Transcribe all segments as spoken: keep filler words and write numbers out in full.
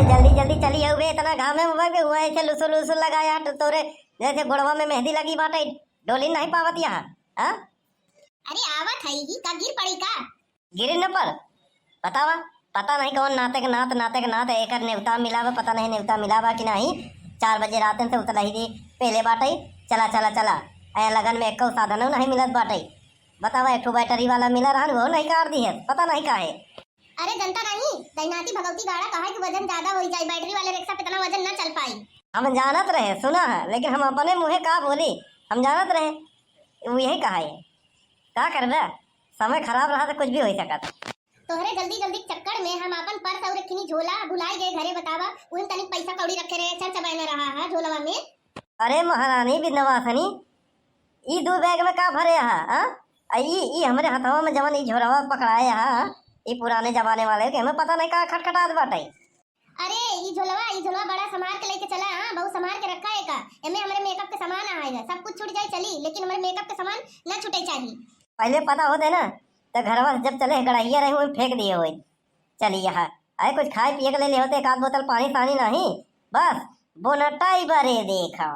जल्दी जल्दी चली आऊ बे, इतना घाम में बबे, हुआ ऐसे लुसुर लुसुर लगाया तो तोरे जैसे गोड़वा में मेहंदी लगी बाटे, डोली नहीं पावत यहाँ, हाँ? अरे आवत है ही, का गिर पड़ी का? गिरी न पर, बतावा, पता नहीं कौन नाते के नात, नाते के नात, एकर नेवता मिला बा, पता नहीं नेवता मिला बा कि नहीं। चार बजे रात से उतलही दी पहले बाटे, चला, चला, चला। ऐ लगन में एको साधनो नहीं मिलत बाटे। बतावा, एक ठो बैटरी वाला मिला रहन, वो नहीं काट दी है, पता नहीं काहे। अरे जनता नहीं, दैनाती भगवती गाड़ा कहा कि वजन ज्यादा हो जाए, बैटरी वाले रिक्शा पे इतना वजन ना चल पाई। हम जानत रहे, सुना है, लेकिन हम अपने मुँहे का बोली, हम जानत रहे, वो यही कहा है। का करबे, समय खराब रहा तो कुछ भी हो सकत। तोहरे जल्दी जल्दी के चक्कर में हम आपन पर्स और एक ठिनी झोला भुलाई गए घरे, बतावा, उही में तनिक पैसा कौड़ी रखे रहे, चर चबाए न रहा है झोलवा में। अरे महारानी बिंदवासिनी, ई दू बैग में का भरे हा, हाँ? आ ई, ई हमरे हथवा में जवन ई झोरवा पकड़ाए हा, ई पुराने जमाने वाले के, हमें पता नहीं का खटखटात बाटे। अरे, ई झोलवा, ई झोलवा बड़ा संभार के लेके चला, हाँ, बहुत संभार के रखा है का। एमे हमरे मेकअप के सामान आए है, सब कुछ छूट जाए चली, लेकिन हमरे मेकअप के सामान ना छूटे चाहिए। पहले पता होते ना, तो घरवा से जब चले गड़हिया रहे, वहीं फेंक दिए होए। चली यहाँ, अरे कुछ खाए पिए के ले ले होते, एक आध बोतल पानी सानी नहीं, बस बोनटाई बरे देखा,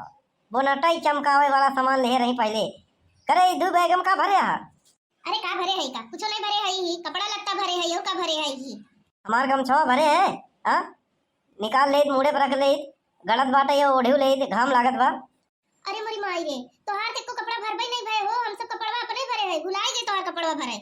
बोनटाई चमकावे वाला सामान ले रही पहले। करे, ई दू बैग में का भरे हा? अरे का भरे है का? कुछो नहीं भरे है ही, कपड़ा लत्ता भरे है, यो का भरे है ही? हमार गमछवा भरे है, हाँ? निकाल लेत, मुड़े पर रख लेत, गलत बाटे, ये ओढ़ियो लेत, घाम लागत बा। अरे मोरी माई रे, तोहार ते को कपड़ा भरबे नहीं भए हो, हम सब कपड़वा अपने भरे है, भुलाई गए तोहार कपड़वा भरे।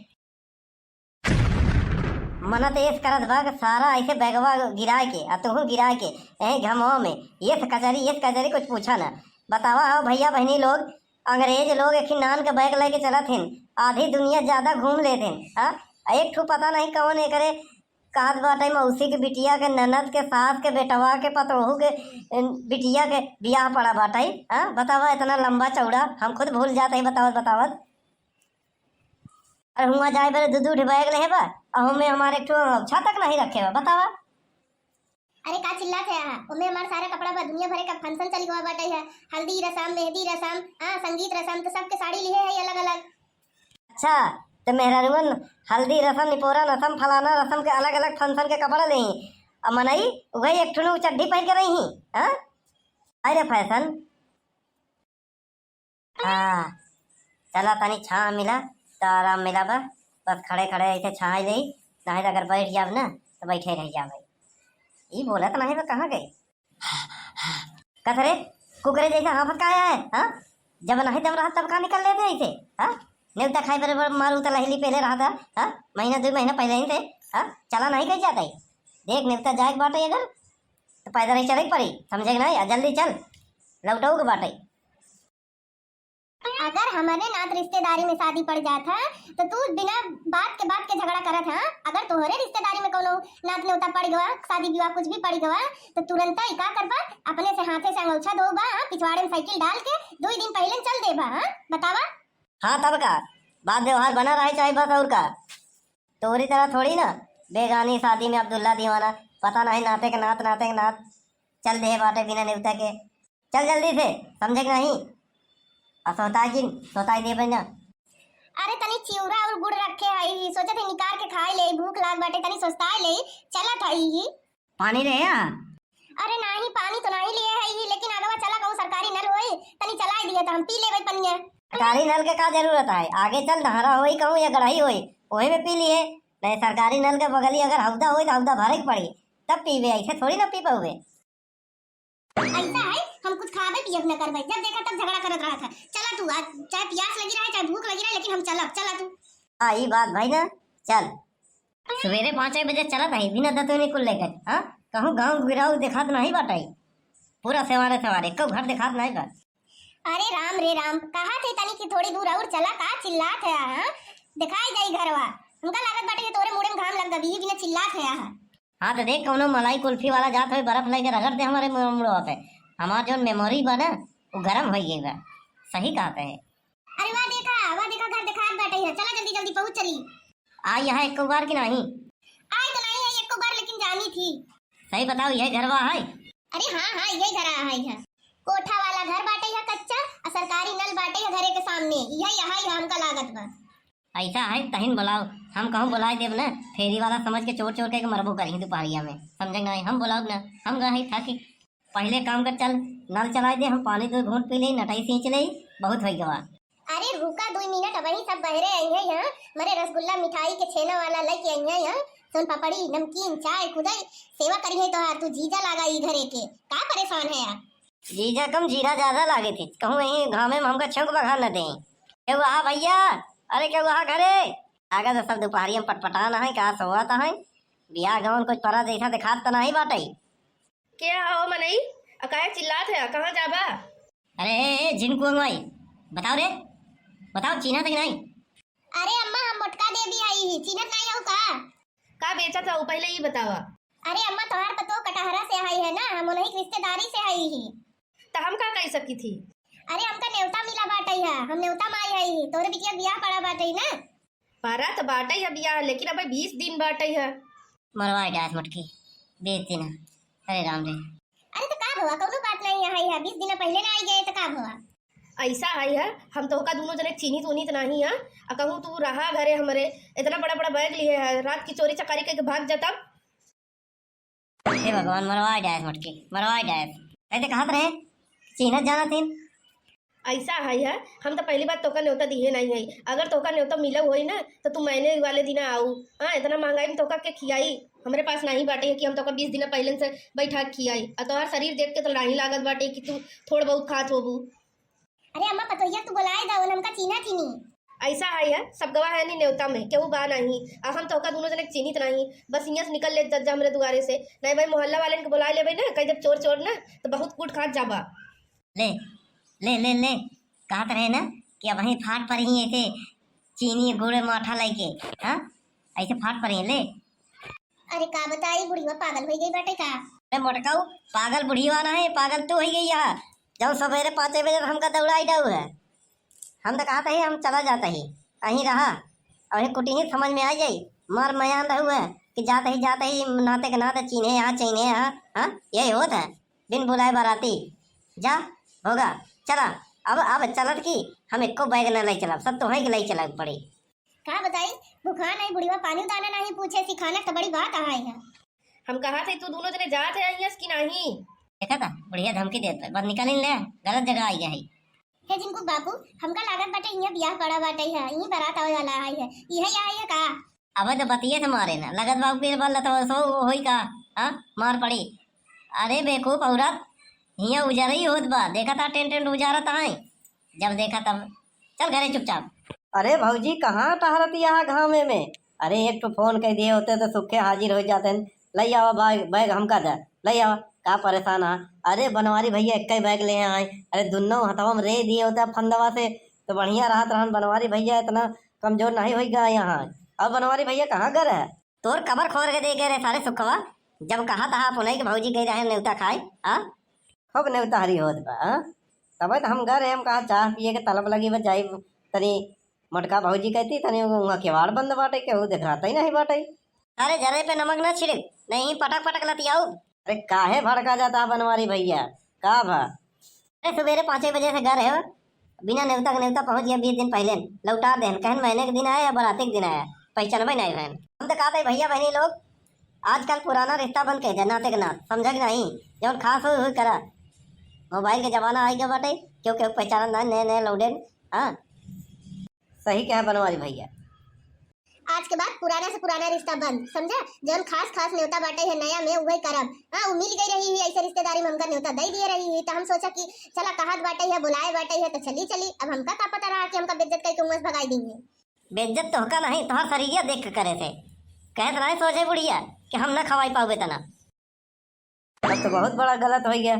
मन त एस करत बा कि सारा ऐसे बैगवा गिराए के, आ तुहू गिराए के, यही घमवा में, एस कचरी, एस कचरी, कुछ पूछा ना। बतावा हो भैया बहनी लोग, अंग्रेज लोग एक ही नान के बैग लेके चलत हिन, आधी दुनिया ज्यादा घूम लेत हिन, हाँ? आ एक ठो पता नहीं कौन एकरे कहत बाटे, मौसी के बिटिया के, ननद के, सास के, बेटवा के, पतोहू के, ए, बिटिया के बियाह पड़ा बाटे, हाँ? बतावा, इतना लंबा चौड़ा, हम खुद भूल जात हई बतावत बतावत। अरे हुआं जाए बरे दू दू ठे बैग लेहे बा, अउ हमें हमारे एक ठो छाता के नहीं रखे बा, बतावा। अरे का चिल्लात है यहाँ? ओमे हमार सारा कपड़ा बा, दुनिया भरे का फंक्शन चल गवा बाटे है, हल्दी रसम, मेहंदी रसम, हाँ, संगीत रसम, तो सबके साड़ी लिहे है अलग अलग। अच्छा, तो मेहरारुअन हल्दी रसम, निपोरा रसम, फलाना रसम के अलग अलग फंक्शन के कपड़ा लेही, अब मनई वही एक ठुनू चड्ढी पहन के रही, हाँ? अरे फैशन। हाँ, चला तनी छाँह मिला, त आराम मिला बा। बस खड़े खड़े ऐसे छाँह लेई, नाहीं त अगर बैठ जाब ना, त बैठे रह जाब। ई बोलत नाहीं बा, कहाँ गई? कथरे, कुकरे जैसे हाँफत काहे है, हाँ? जब नाहीं दम रहा तब का निकल लेते ऐसे, हाँ? नेवता खाए बरे बरे मारू त लहली पहले रहा था, हाँ? महीना दो महीना पहले ही थे, हाँ? चला नाहीं कहीं जाता है। देख नेवता जाए के बाटे अगर, त पैदल ही चले के पड़ी, समझे के नाहीं? आ जल्दी चल, लौटऊ के बाटे। अगर हमरे नात रिश्तेदारी में शादी पड़ जात है, तो तू बिना बात के, बात के झगड़ा करत है। अगर तोहरे रिश्तेदारी में कौनो नात नेवता पड़ गवा, शादी विवाह कुछ भी पड़ गवा, तो तुरंत ही का करबा? अपने से हाथे से अंगोछा धोबा, हाँ, पिछवाड़े में साइकिल डाल के दो ही दिन पहले चल देबा, हाँ? बतावा। हाँ, तब का? बात व्यवहार बना रहे चाहे बस, और का? तोरी तरह थोड़ी ना, बेगानी शादी में अब्दुल्ला दीवाना, पता नहीं नाते के नात, नाते के नात, चल देहे बाटे बिना नेवता के। चल जल्दी से, समझे के नहीं? आ सोता जिन, सोता ही दे बन जा। अरे तनी चिउरा और गुड़ रखे हई, सोचे थे निकाल के खाए ले, भूख लाग बाटे, तनी सोस्ताए ले, चलत हई ही। पानी रहे आ? अरे नाही, पानी तो नाही लिए है ही, लेकिन अगवा चला कहूँ सरकारी नल होई, तनी चलाए दिए तो हम पी लेबे पनिया। सरकारी नल के का जरूरत है? आगे चल नहरा होई कहूँ या गड़ही होई, ओही में पी लिए। नहीं, सरकारी नल के बगली अगर हौदा होई तो हौदा भरे के पड़ी, तब पीबे, ऐसे थोड़ी ना पी पावे। ऐसा है, हम कुछ खाबे पियब न करबे, जब देखा तब झगड़ा करत रहत है। चला तू, आज चाहे प्यास लगी रहे, चाहे भूख लगी रहे, लेकिन हम चलब, चला तू। हाँ, ई बात भाई ना, चल। सवेरे पाँचे बजे चलत है, बिना दतुनी कुल लेकर, हाँ? कहूँ गाँव गिराऊ देखात नहीं बाटे, पूरा सेवारे सेवारे, एको घर देखात नहीं बा। अरे राम रे राम, कहा थे तनी कि थोड़ी दूर और चला, का चिल्लात है, हाँ? दिखाई जाई घरवा, हमका लागत बाटे कि तोरे मुड़े में घाम लग गबी, बिना चिल्लात है, हाँ? हाँ, तो देख, कौनो मलाई कुल्फी वाला जात होई, बर्फ लेके रगड़ दे हमारे मु-, मुड़वा पे। हमार जौन memory बा ना, वो गरम होई गई बा। सही कहते हैं। अरे वाह, देखा, वाह, देखा, घर देखात बाटे है। चला, जल्दी, जल्दी पहुँच चली। आई यहाँ एको बार कि नहीं? आई तो नहीं है एको बार, लेकिन जानी थी। सही बताओ, यही घरवा है? अरे हाँ, हाँ, यही घर है, है। कोठा वाला घर बाटे है कच्चा, और सरकारी नल बाटे है घरे के सामने। यही, यही है, हमका लागत बा। ऐसा है, तहिन बोलाओ। हम कहूँ बोलाए देब ना, फेरी वाला समझ के चोर चोर कह के मरबो करी दुपहरिया में। समझे नहीं, हम बोलाओ ना, हम गए हैं था कि पहले काम कर, चल नल चलाए दे, हम पानी दो घूंट पी ले, नटाई सींच ले, बहुत हो गवा। अरे रुका दुई मिनट, अबही सब बहरे आई हैं यहाँ, मरे रसगुल्ला मिठाई के छेना वाला लेके आई हैं यहाँ, सोन पापड़ी, नमकीन, चाय, खुदाई सेवा करी है तोहार, तू जीजा लागा ई घरे के, का परेशान है यार? जीजा कम जीरा ज्यादा लागे थे, कहूँ यही घामे में हमका छेंक बघार न दे। केहू आहा भैया, अरे केहू आहा घरे? आगा तो सब दुपहरिया में पटपटान है, का सोवत है, बियाह गवन कुछ परा जैसा दिखात तो नहीं बाटे। के हो मनई? अ काहे चिल्लात है? कहाँ जाबा? अरे ए, ए, झिनकू अंगवाई, बताओ रे, बताओ, चीन्हत है कि नहीं? अरे अम्मा, हम मोटका देवी आई ही, चीन्हत नहीं हो का? का बेचत हो, पहले ई बतावा। अरे अम्मा, तोहार पतो कटहरा से आई है ना, हम उन्हीं की रिश्तेदारी से आई ही। त हम का कह सकी थी? अरे हमका नेवता मिला बाटई है, हम नेवता माई आई ही, तोहरे बिटिया बियाह पड़ा बाटई ना। परा त बाटई है बियाह, लेकिन अबे बीस दिन बाटई है। मरवाए डास मोटकी, बीस दिन। अरे राम रे। अरे तो का भवा, कौनो बात नहीं है, है बीस दिन पहले ना आई गए तो का भवा? ऐसा है, है हम तोहका दोनों जने चीन्हित उन्हित नहीं है। आ कहूँ तू रहा घरे हमरे, इतना बड़ा बड़ा बैग लिए है, रात की चोरी चकारी करके भाग जाता। हे भगवान, मरवाए डायस मोटकी, मरवाए डायस। ऐसे कहत रहे, चीन्हत जाना थीन। ऐसा है, है हम तो पहली बार तोका न्योता दिए नहीं है। अगर तोका न्योता मिला होई ना, तो तू महीने वाले दिन आऊ। हाँ, इतना महंगाई में तोका के खियाई? हमरे पास नहीं बाटे कि हम तोका बीस दिन पहले से बैठा के खियाई। और तोहार शरीर देख के तो नहीं लागत बाटे कि तू थोड़ बहुत खात होबू। अरे अम्मा, पतोहिया तू बोलाए दा, उन हमका चीन्हा थी नी। ऐसा है, है सब गवाह है नी न्योता में, केहू बा नहीं। आ हम तोका दोनों जने के चीन्हित नहीं, बस हियां से निकल ले जा, जा हमरे दुआरे से। नहीं भाई, मोहल्ला वाले के बुलाए लेबे ना, कह देब चोर चोर ना, तो बहुत कूट खात जाबा। ले, ले, ले, ले, कहत रहे ना कि अबहीं फाट पर ही ऐसे चीनी गुड़ माठा लेके, हाँ, ऐसे फाट पर ही ले। अरे का बताई, बुढ़िया पागल हो गई बाटे का? अरे मोटकाऊ, पागल बुढ़िया ना है, पागल तू हो गई है। जब सवेरे पाँचे बजे हमका दौड़ाई डाऊ है, हम तो कहत ही हम चला जात ही, अहीं रहा, अबहीं कुटी ही समझ में आ जाई। मार मयान रहू है कि जात ही, जात ही नाते के नाते चीन्हे यहाँ, चीन्हे यहाँ, हाँ, यही होत है। बिन बुलाए बाराती। जा, होगा, चला। अब, अब चलत की हम एको बैग न ले चलब, सब तोहे के ले चलब पड़ी। का बताई, भुखान है बुढ़िया, पानी दाना नहीं पूछे, सिखाना तो बड़ी बात आए है। हम कहा थे तू दोनों जने जात है अहियस कि नहीं? देखा था, बुढ़िया धमकी देत है, बस निकाल ले, गलत जगह आई है। हे जिनको बाबू, हमका लागत बाटे इहाँ बियाह पड़ा बाटे है, इहीं बारात आवे वाला आई है, इहे आई है का? अबे तो बतिये से मारे ना, लगत बाबू के बल तो सो होई का, हाँ, मार पड़ी। अरे बेवकूफ औरत, हियाँ उजरई होत बा, देखा था टेंट टेंट उजारत आए, जब देखा तब चल घरे चुपचाप। अरे भौजी, कहाँ टहरत यहाँ घामे में? अरे एक ठो फोन कर दिए होते तो सुखे हाजिर हो जाते हैं। ले आवा बैग, बैग हमका दे, ले आवा। का परेशान है? अरे बनवारी भैया एक ही बैग ले आए। अरे दुन्नो हथवा में रे दिए होते फंदवा से तो बढ़िया रहत रहन। बनवारी भैया इतना कमजोर नहीं होई गया यहाँ। अब बनवारी भैया कहाँ घर है? तोर कबर खोर के दे गए रे सारे सुखवा, जब कहा तहा पुनई के भौजी गई रहे नेवता खाए, हाँ? खूब नेवता हरी होत बा, हाँ? तबे तो हम गए रहे, हम कहा चाह पिए के तलब लगी बा, जाई तनी मोटका भौजी कहती, तनी उहाँ केवाड़ बंद बाटे, केहू देखाता ही नहीं बाटे। अरे जरे पे नमक ना छिड़क, नहीं पटक पटक लतियाऊ। अरे काहे भड़का जाता है बनवारी भैया, का भा? अरे, सुबेरे पाँचे बजे से घर है, बिना नेवता के नेवता पहुँच गया बीस दिन पहले, लौटा देहन, कहन महीने के दिन आया या बराती के दिन आया, पहचानबे नहीं भैन। हम तो कहते भैया बहनी लोग, आजकल पुराना रिश्ता बंद कह दे, नाते के नात, समझा कि नहीं? जौन खास हो, हो करा। मोबाइल के जमाना आई गया बाटे, क्यों केहू पहचानत ना, नए नए लौंडे, हाँ। सही कहा बनवारी भैया। आज के बाद पुराना से पुराना रिश्ता बंद, समझा? जौन खास खास नेवता बाटे है नया में, उहे करब। हाँ, उ मिल गई रही ही ऐसे रिश्तेदारी में, हमका नेवता दे दिए रही ही, तो हम सोचा कि चला कहत बाटे है, बुलाए बाटे है, तो चली चली। अब हमका का पता रहा कि हमका बेइज्जत करके उहाँ से भगाई देंगे। बेइज्जत तोहका नहीं, तोहर शरीरिया देख के करे थे। कहत रहे सोचे बुढ़िया कि हम ना खवाई पावे तना। तब तो बहुत बड़ा गलत हो गया।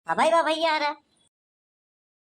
अबे बा भैया रे,